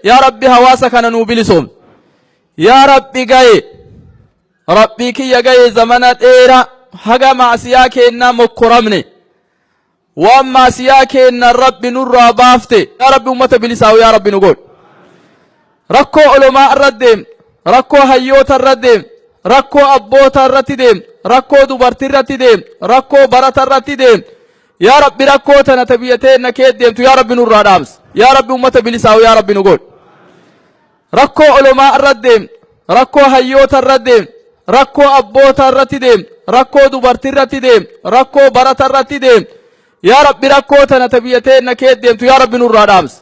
Yaa Rabbi, hawaasa kana nuu bilisoom. Yaa Rabbi, gaye. Rabbii kiyya, gaye. Zamana dheera haga maasiyaa keennaa mokkoramne, waan maasiyaa keennan Rabbi nurraa baafte. Yaa Rabbi, ummata bilisaa'u yaa Rabbi nu godhu. Rakkoo olomaa irra deem, rakkoo hayyoota irra deem, rakkoo abboota irratti deem, rakkoo dubartii irratti deem, rakkoo barata irratti deem. Yaa Rabbi, rakkoo tana ta biyya teenna kee deemtu yaa Rabbi nurraa dhaamsi. Yaa Rabbi, ummata bilisaa'u yaa Rabbi nu godhu. Rakkoo olomaa irra deem, rakkoo hayyoota irra deem, rakkoo abboota irratti deem, rakkoo dubartii irratti deem, rakkoo barata irratti deem. Yaa Rabbi, rakkoo tana ta biyya teenna kee deemtu yaa Rabbi nurraa dhaamsi.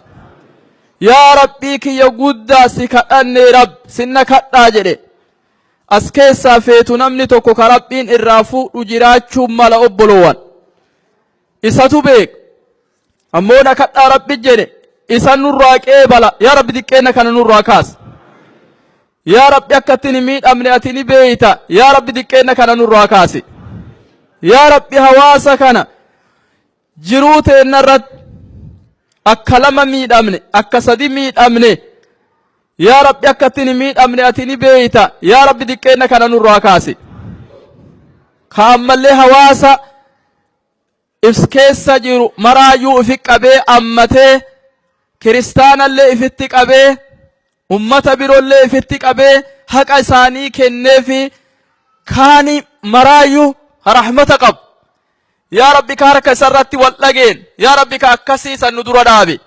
Yaa Rabbii kiyya guddaa, si kadhanne. Rab sinna kadhaa jedhe. As keessaa feetu namni tokko ka Rabbiin irraa fuudhu jiraachuu mala, obboloowwan. Isatu beek. Ammoo na kadhaa Rabbi jedhe, isa nurraa qeebala. Yaa Rabbi, diqqeenna kana nurraa kaas. Yaa Rabbi, akka ittiin hin miidhamne ati ni beeyta. Yaa Rabbi, diqqeenna kana nurraa kaasi. Yaa Rabbi, hawaasa kana jiruu teenna irratti akka lama miidhamne, akka sadi miidhamne. Yaa Rabbi, akka ittiin hin miidhamne ati ni beeyta. Yaa Rabbi, diqqeenna kana nurraa kaasi. Ka ammallee hawaasa ibs keessa jiru maraayyuu ifi qabee ammatee, kiristaanallee ifitti qabee, ummata birollee ifitti qabee, haqa isaanii kenneefi kaani maraayyuu rahmata qabu. Yaa Rabbi, ka harka isarratti wal dhageen, yaa Rabbi, ka akkasii san nu dura dhaabe.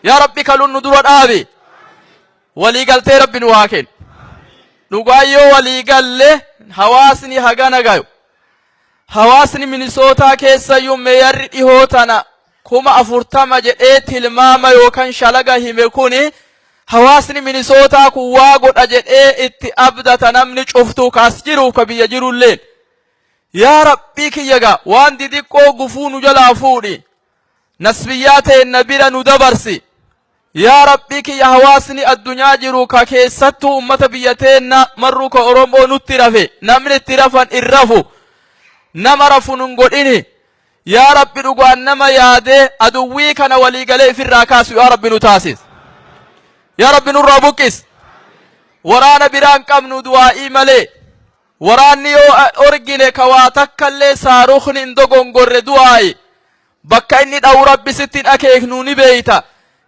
Yaa Rabbi, ka nu dura dhaabe. Waliigaltee Rabbi nu haa kennu. Dhugaa yoo waliigalle hawaasni hagana gayu. Hawaasni Minisootaa keessayyuu mayorri dhihoo tana 40,000 jedhee tilmaama yookaan shalaga hime kuni, hawaasni Minisootaa kun waa godha jedhee itti abdata namni cuftuu kaas jiru ka biyya jirulleen. Yaa Rabbii kiyya, gaa waan didiqqoo gufuu nu jalaa fuudhi. Nasbiyyaa teenna bira nu dabarsi. Yaa Rabbii kiyya, hawaasni addunyaa jiru ka keessattuu ummata biyya teenna marruu ka Oromoo nutti rafe, namni itti rafan in rafu. Nama rafu nun godhini. Yaa Rabbi, dhugaan nama yaadee aduwwii kana walii galee ifirraa kaasu yaa Rabbi nu taasis. Yaa Rabbi, nurraa buqqis. Waraana biraan qabnu du'aa'ii malee. Waraanni yoo orgine ka waa takkallee saarukni hin dogongorre du'aa'i. Bakka inni dha'u Rabbi sitti hin akeeknuu ni beeyta.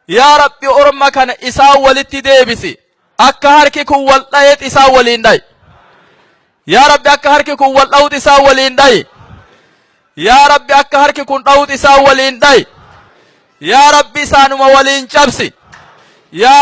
Yaa Rabbi, orma kana isaan walitti deebisi. Akka harki kun wal dha'eet isaan waliin dha'i. Yaa Rabbi, akka harki kun wal dha'ut isaan waliin dha'i. Yaa Rabbi, akka harki kun dha'ut isaan waliin dha'i. Yaa Rabbi, isaanuma waliin cabsi. Yaa